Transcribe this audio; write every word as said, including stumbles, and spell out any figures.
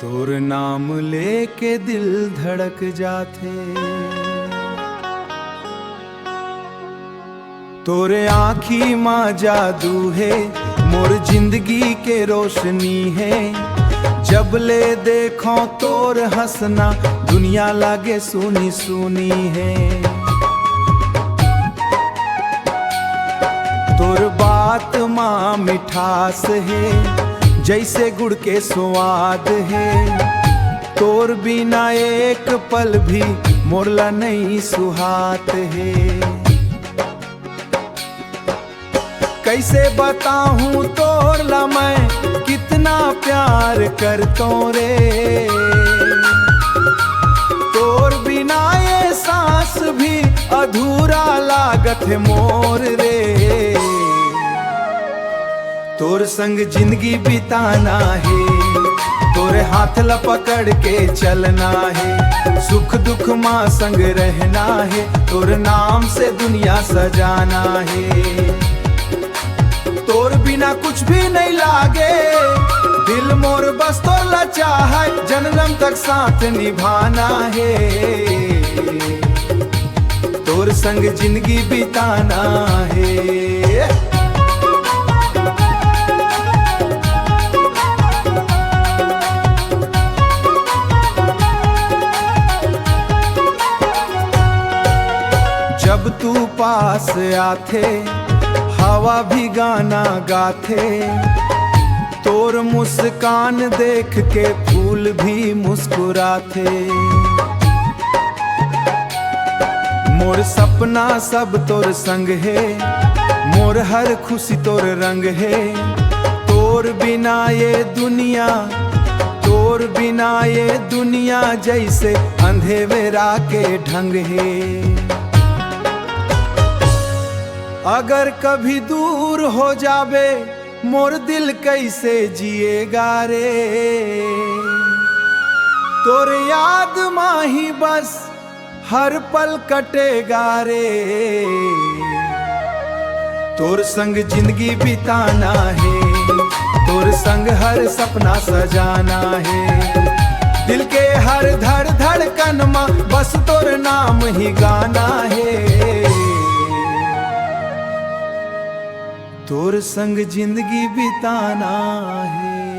तोर नाम लेके दिल धड़क जाथे। तोरे आँखी मा जादू हे, मोर जिंदगी के रोशनी हे। जब ले देखो तोर हंसना, दुनिया लागे सूनी सूनी हे। तोर बात मा मिठास हे, जैसे गुड़ के स्वाद हे। तोर बिना एक पल भी मोर ला नइ सुहात हे। कैसे बताहूँ तोर ला मैं कितना प्यार करतों रे। तोर बिना ये सांस भी अधूरा लागत हे मोर रे। तोर संग जिंदगी बिताना हे, तोरे हाथ ला पकड़ के चलना हे। सुख दुख मा संग रहना हे, तोर नाम से दुनिया सजाना हे। तोर बिना कुछ भी नहीं लागे, दिल मोर बस तोर ला चाहे, जन्म तक साथ निभाना हे। तोर संग जिंदगी बिताना हे। जब तू पास आथे, हवा भी गाना गाथे। तोर मुस्कान देख के फूल भी मुस्कुराथे। मोर सपना सब तोर संग हे, मोर हर खुशी तोर रंग हे। तोर बिना ये दुनिया, तोर बिना ये दुनिया जैसे अंधेरा के ढंग हे। अगर कभी दूर हो जाबे, मोर दिल कैसे जिएगा रे। तोर याद मा ही बस हर पल कटेगा रे। तोर संग जिंदगी बिताना हे, तोर संग हर सपना सजाना हे। दिल के हर धड़ धड़कन मा बस तोर नाम ही गाना हे। तोर संग जिंदगी बिताना हे।